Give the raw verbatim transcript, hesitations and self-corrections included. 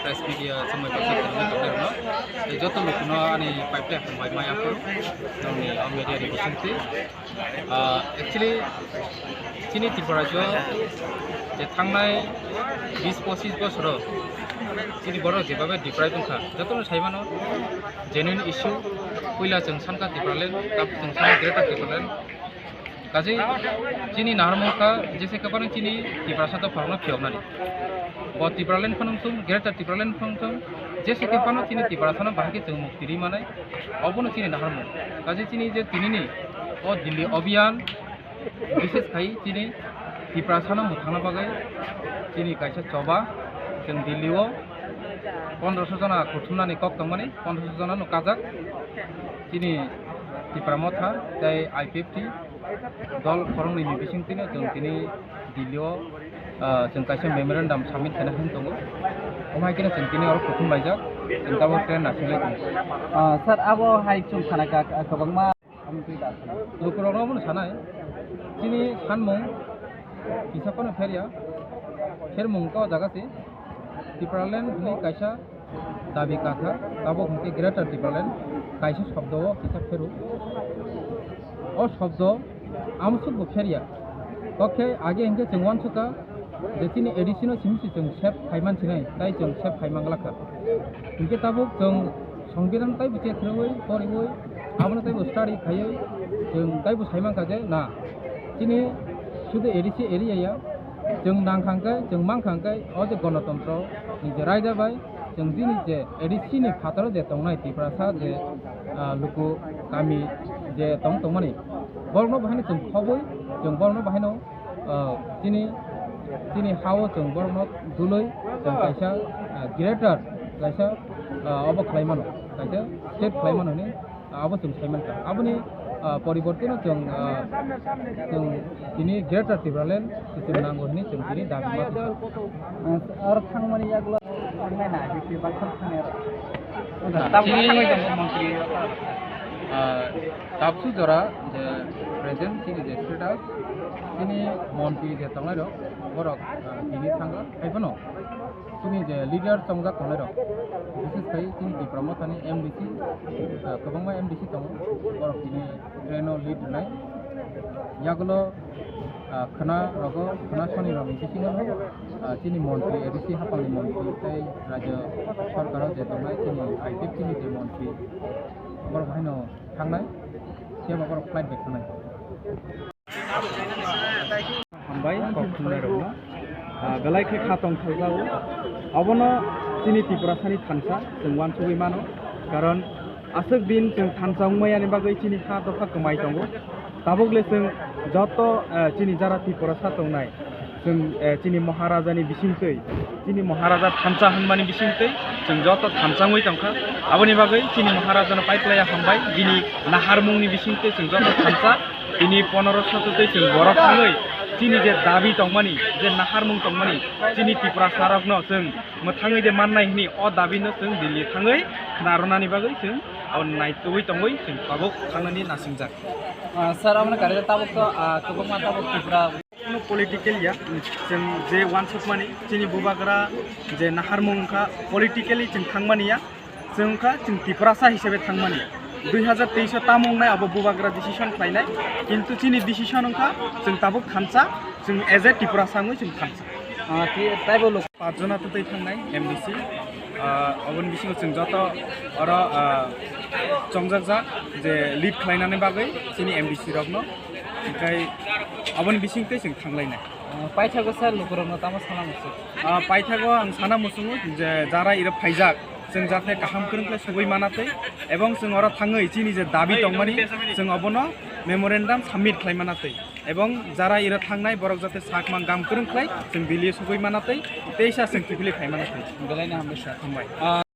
Press media chumui baksa kwrwngwi tongnairokno, tei joto lukuno ani paiphlai hambai ma yaphuru nongni o media ni bisingtwi. Ah, actually, chini Tripura rajyo je thangnai bis pochis bosoro chini borok jebabe deprive wngkha, jotono saimano genuine issue. Puila chwng sankha Tipraland, tabuk chwng sankha Greater Tipraland. Kaje chini naharmung kha jese kwbangma chini Tiprasa dophano phiyoknani. Bo Tipraland phano wngthung, Greater Tipraland phano wngthung, jese kwbangma chini Tiprasano bahai khe chwng mukti ri manai, obono chini naharmung. Kaje chini je tinini o Delhi Abhiyan, bishes khai chini Tiprasano mwthangna bagwi chini kaisa choba, chwng Delhi o pondroso jona kuthumnani kok tongmani, pondroso jonano kajak. Chini Tipra Motha tei I P F T dol khoroknwini bisingtwino chwng tini Delhi o, ah, chwng kaisa memorandum submit khaina hwn tongo. Omo hai kheno chwng tini oro kuthum laijak, chwng tabuk train nasinglai tongo. Ah, sir, abo hai chwng khana kha, kwbangma lukurokno omono sanai, chini sanmung kisa phano pherya, phermung to jaga se Tipraland hwnwi kaisa dabi katha, tabuk hwnkhe Greater Tipraland kaisa shobdo o kisa pheru. O shobdo amsuk bo pherya. Okhe age hwnkhe chwng uansukha je chini A D C no simi se chwng save khai man sinai, tai chwng save khai man glak kha. Hwnkhe tabuk chwng Songbidan taibo chekhwrwi poriwi abono taibo study khaiwi chwng taibo sai mankha je na chini sudu A D C area ya chwng nangkha hwnkhe chwng mankha hwnkhe o je gonotontro ni je raida bai chwng chini je A D C ni phataro je tongnai Tiprasa je, ah, luku kami je tong tongmani borokno bahaino chwng khobwi chwng borokno bahaino ah, chini, chini ha-o chwng borokno dului chwng kaisa, ah, greater kaisa, ah, obo khlai mano, kaisa state khlai mano hwnwi, ah, abo chwng sai mankha. Aboni, ah, poribortino chwng, ah, chwng tini Greater Tipraland se chwng nango hwnwi chwng tini dabi ma tongkha. Ah, aro thangmani yagulo thangmani na, history baksa thangmani aro. Ah, tabuk chini thangmani tongo montri. Ah, Tapsu jora je present chini je status, chini montri je tongnai rok, borok, ah, tini thangla, hai phano chini je leader chongjak tongnai rok, bises khai chini Tipra Mothani M D C, ah, kwbangma M D C tongo, borok tini train o lead rwnai. Yagulo, ah, khwna rogo, khwna soni rokni bisingo, ah, chini montri, A D C hapangni montri tei rajyo sorkaro je tongnai chini I P F T ni je montri, borok haino thangnai, phiya ba borok flight bai thangnai. Hambai kok thumnai rokno, ah, belai khe kha tong thaljago. Abono chini Tiprasani thansa chwng uansugwi mano, karon aswk din chwng thansa wngmani bagwi chini ha dopha kwmai tongo. Tabuk le chwng joto, ah, chini jara Tiprasa tongnai, chwng, eh, chini Maharajani bisingtwi, chini Maharaja thansa hwnmani bisingtwi chwng joto thansa wngwi tongkha. Aboni bagwi chini Maharajano paiplaya hambai, bini naharmungni bisingtwi chwng joto thansa. Bini ponoro sototwi chwng borok thangwi chini je dabi tongmani, je naharmung tongmani, chini Tiprasarokno chwng mwthangwi de mannai hwnwi o dabino chwng Delhi thangwi khna rwnani bagwi chwng abo naitugwi tongwi chwng tabuk thangnani nasingjak. Ah, sir, aboni karwi tabuk to, ah, kwbangma tabuk Tripura Kuno political ya, chwng je uansukmani, chini bubagra je naharmung wngkha, politically chwng thangmani ya, chwng wngkha chwng Tiprasa hisabe thangmani. Dui hazar teis o tamo wngnai abo bubagra decision khlainai, kintu chini decision wngkha chwng tabuk thansa, chwng as a Tiprasa wngwi chwng thansa. Ah, ti-, taibo lok- Pachjona twtwi thangnai M D C, ah, oboni bisingo chwng joto oro, ah, chongjakjak je lead khlainani bagwi chini M D C rokno, hwnkhe aboni bisingtwi chwng thanglainai. Ah, paithago sir, lukurokno tamo sana muchung? Ah, paithago ang sana muchungo je jara iro phaijak, chwng jate kaham kwrwng khlai sogwi manatwi, ebong chwng oro thangwi chini je dabi tongmani, chwng obono memorandum submit khlai manatwi. Ebong jara iro thangnai borok jate sakmang gam kwrwng khlai chwng Delhi sogwi manatwi, teisa chwng kiphilwi phai manatwi. Belai no hambai sir. Hambai. Ah.